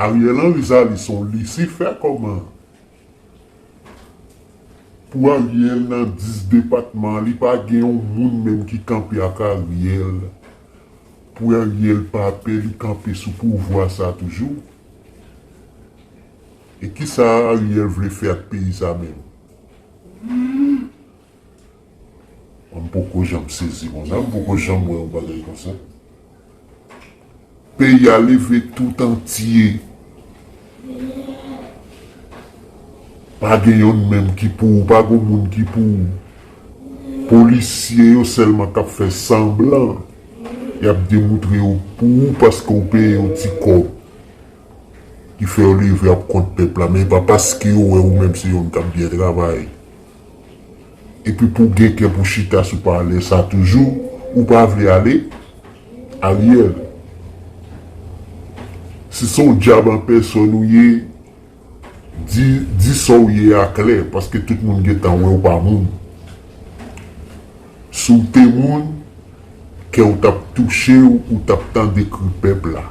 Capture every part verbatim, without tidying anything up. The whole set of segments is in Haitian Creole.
Ariel Henry sa li se yon Lisifè kòman? Pou Ariel nan dis depatman an, li pa gen yon moun menm ki kanpe ak Ariel. Pou Ariel pa pè, li kanpe sou pouvwa sa toujou. E kisa Ariel vle fè ak peyi sa menm? Mwen m poko janm sezi konsa, m poko janm wè yon bagay konsa. Peyi a leve tout antye. Pa gen yonn menm ki pou ou, pa gen moun ki pou ou. Polisye yo sèlman k ap fè sanblan. Y ap demoutre yo pou ou paske w peye yo ti kòb. Ki fè yo leve ap kont pèp la, men pa paske yo wè ou menm se yonn k ap byen travay. Epi pou w gen kè pou chita sou palè sa toujou, ou pa vle ale? Ariel, si se yon dyab an pèsòn ou ye, di, di sa w ye a klè, paske tout moun gentan wè w pa moun. Si w te moun, kè w t ap touche w, ou t ap tande kri pèp la.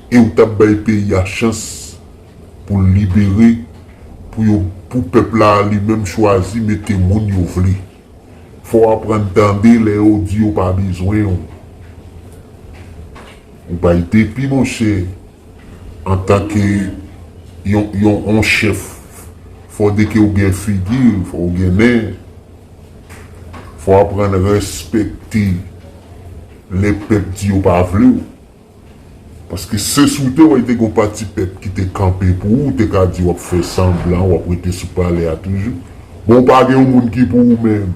E w t ap bay peyi a chans pou l libere, pou yo, pou pèp la li menm chwazi mete moun yo vle. Fò w aprann tande lè yo di yo pa bezwen w. Ou bay depi, monchè, antanke yon, yon, yon chèf, fò de ke w gen figi, fò w gen nen, fò w aprann respekte lè pèp di yo pa vle w. Paske se si w te wè te gen yon pati pèp ki te kanpe pou ou, te ka di w ap fè sanblan, w ap rete sou palè a toujou. Bon, pa gen yon moun ki pou ou menm.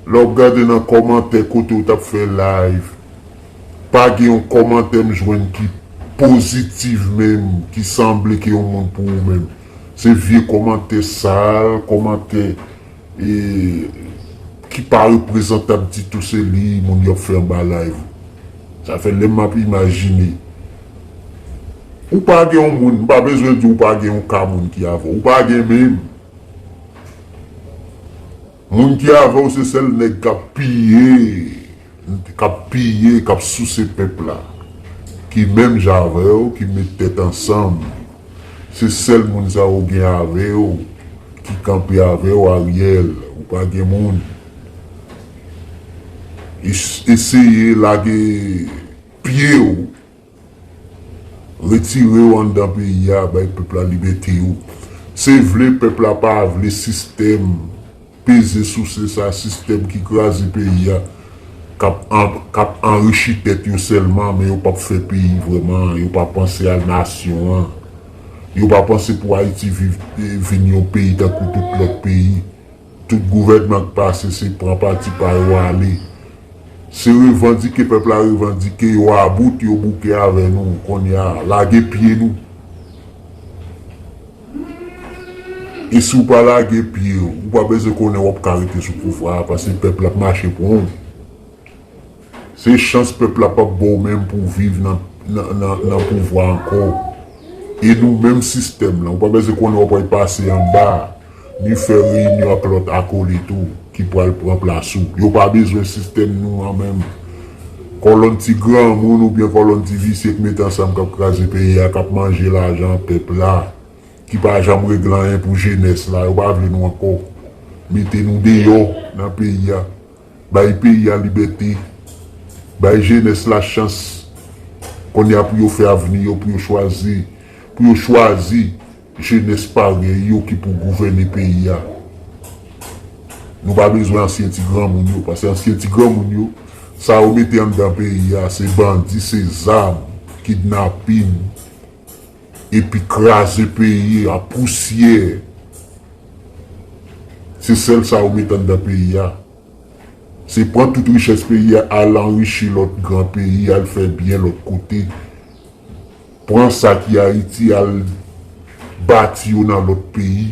Lè w ap gade nan kòmantè kote w t ap fè live, pa gen yon kòmantè m jwenn ki pozitif menm, ki sanble ke yon moun pou ou menm. Se vye kòmantè sal, kòmantè, e, ki pa reprezantab ditou, se li moun yo ap fè anba live. Sa fè lè m ap imajine. Ou pa gen yon moun, m pa bezwen di w pa gen yon ka moun ki avè w. Ou pa gen menm. Moun ki avè w se sèl nèg k ap piye, k ap piye, k ap souse pèp la, ki menm jan avè w, ki met tèt ansanm. Se sèl moun sa yo gen avè w, ki kanpe avè w, Ariel. Ou pa gen moun. Es-, eseye lage pye w. Retire yo anndan peyi a, bay pèp la libète yo. Se vle pèp la pa vle sistèm peze souse sa, sistèm ki kraze peyi a, k ap an-, k ap anrichi tèt yo sèlman, men yo p ap fè peyi vrèman, yo pa panse a nasyon an. Yo pa panse pou Ayiti viv, vin yon peyi tankou tout lòt peyi. Tout gouvènman k pase, se pran pati pa yo ale. Se revandike pèp la revandike, yo about, yo bouke avè nou. Kounye a, lage pye nou. E si w pa lage pye w, ou pa bezwen konnen w ap ka rete sou pouvwa a, paske pèp la ap mache pran w. Se chans pèp la p ap ba w menm pou w viv nan, nan, nan, nan pouvwa ankò. E nou menm sistèm lan, ou pa bezwen konnen w ap pase anba, ni fè reyinyon ak lòt akole tou, ki pral pran plas ou. Yo pa bezwen sistèm nou an menm. Kòlonn ti granmoun oubyen kòlonn ti visye k mete ansanm k ap kraze peyi a, k ap manje lajan pèp la, ki pa janm regle anyen pou jenès la, yo pa vle nou ankò. Mete nou deyò nan peyi a. Bay peyi a libète. Bay jenès la chans. Kounye a pou yo fè avni yo, pou yo chwazi, pou yo chwazi jenès parèy yo ki pou gouvène peyi a. Nou pa bezwen ansyen ti granmoun yo, paske ansyen ti granmoun yo, sa yo mete anndan peyi a, se bandi, se zam, kidnapin, epi kraze peyi a, pousyè. Se sèl sa yo mete anndan peyi a. Se pran tout richès peyi a, al anrichi lòt gran peyi, al fè byen lòt kote. Pran sa ki Ayiti, al bati yo nan lòt peyi.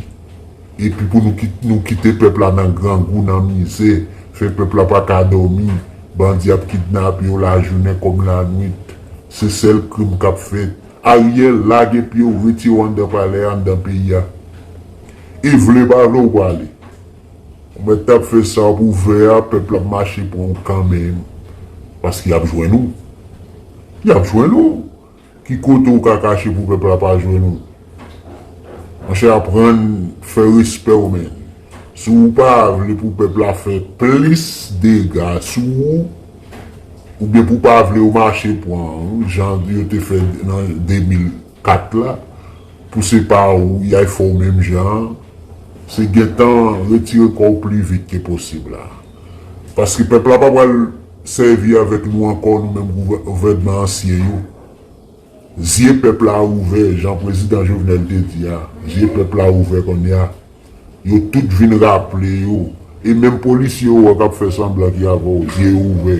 Epi pou nou kit-, nou kite pèp la nan grangou, nan mizè, fè pèp la pa ka dòmi, bandi ap kidnape yo lajounen kòm lannuit. Se sèl krim k ap fèt. Ariel, lage pye w, retire w anndan palè a, anndan peyi a. E vle pa vle w prale. Ou mèt t ap fè sa w pou fè a, pèp la ap mache pran w kanmenm. Paske y ap jwenn ou. Y ap jwenn ou. Ki kote ou ka kache pou pèp la pa jwenn ou? Monchè, aprann fè respè w, menn. Si w pa vle pou pèp la fè plis dega sou ou, oubyen pou w pa vle yo mache pran ou, jan yo te fè nan de mil kat la, pou se pa ou y al fè w menm jan an, se gentan retire kò w pli vit ke posib la. Paske pèp la pa pral sèvi avèk nou ankò, nou menm gouvè- gouvènman ansyen yo. Zye pèp la ouvè, jan prezidan Jovenel te di a, zye pèp la ouvè kounye a. Yo tout vin raple yo. E menm polisye yo wè k ap fè sanblan ki avè w, zye yo ouvè.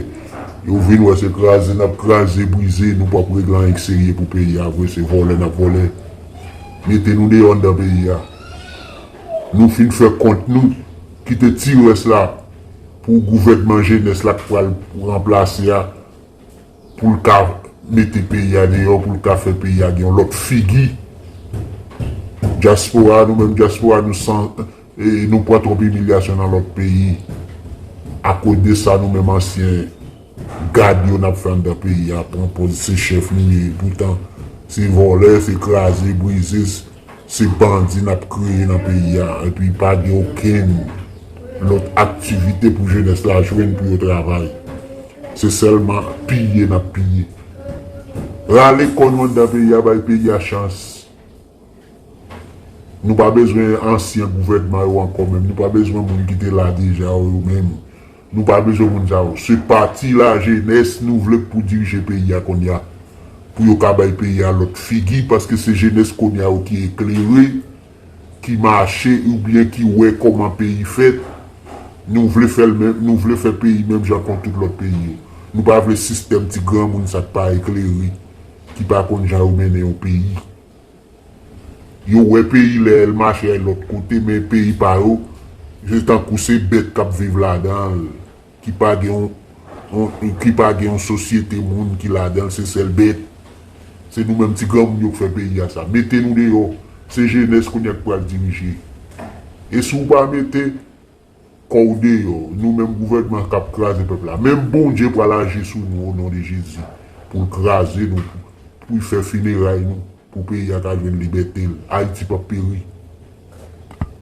Yo vin wè se kraze n ap kraze, brize, nou p ap regle anyen k serye pou peyi a vre, se vòlè n ap vòlè. Mete nou deyò anndan peyi a. Nou fin fè kont nou, kite ti rès la pou gouvènman jenès la k pral ranplase a, pou l ka mete peyi a deyò, pou l ka fè peyi a gen yon lòt figi. Dyaspora, nou menm dyaspora, nou san, e nou pran twòp imilyasyon nan lòt peyi. Akoz de sa, nou menm ansyen gad yo n ap fè anndan peyi a, pran pòz se chèf nou ye. Poutan, se vòlè, se kraze, brize, se bandi n ap kreye nan peyi a, epi pa gen okenn lòt aktivite pou jenès la jwenn pou yo travay. Se sèlman piye n ap piye. Rale kò nou anndan peyi a, bay peyi a chans. Nou pa bezwen ansyen gouvènman yo ankò menm. Nou pa bezwen moun ki te la deja yo menm. Nou pa bezwen moun sa yo. Se pati lajenès nou vle pou dirije peyi a kounye a. Pou yo ka bay peyi a lòt figi, paske se jenès kounye a yo ki eklere, ki mache oubyen ki wè kòman peyi fèt. Nou vle fè l menm, nou vle fè peyi menm jan kon tout lòt peyi yo. Nou pa vle sistèm ti granmoun sa k pa eklere, ki pa konn jan yo mennen yon peyi. Yo wè peyi lè l mache al lòt kote, men peyi pa yo, se tankou se bèt k ap viv ladan l, ki pa gen yon, yon, ki pa gen yon sosyete moun ki ladan l, se sèl bèt. Se nou menm ti granmoun yo k fè peyi a sa. Mete nou deyò. Se jenès kounye a k pral dirije. E si w pa mete, kò w deyò, nou menm gouvènman k ap kraze pèp la. Menm Bondye pral aji sou nou o non de Jezi, pou l kraze nou, pou l fè fineray nou, pou peyi a ka jwenn libète l. Ayiti p ap peri.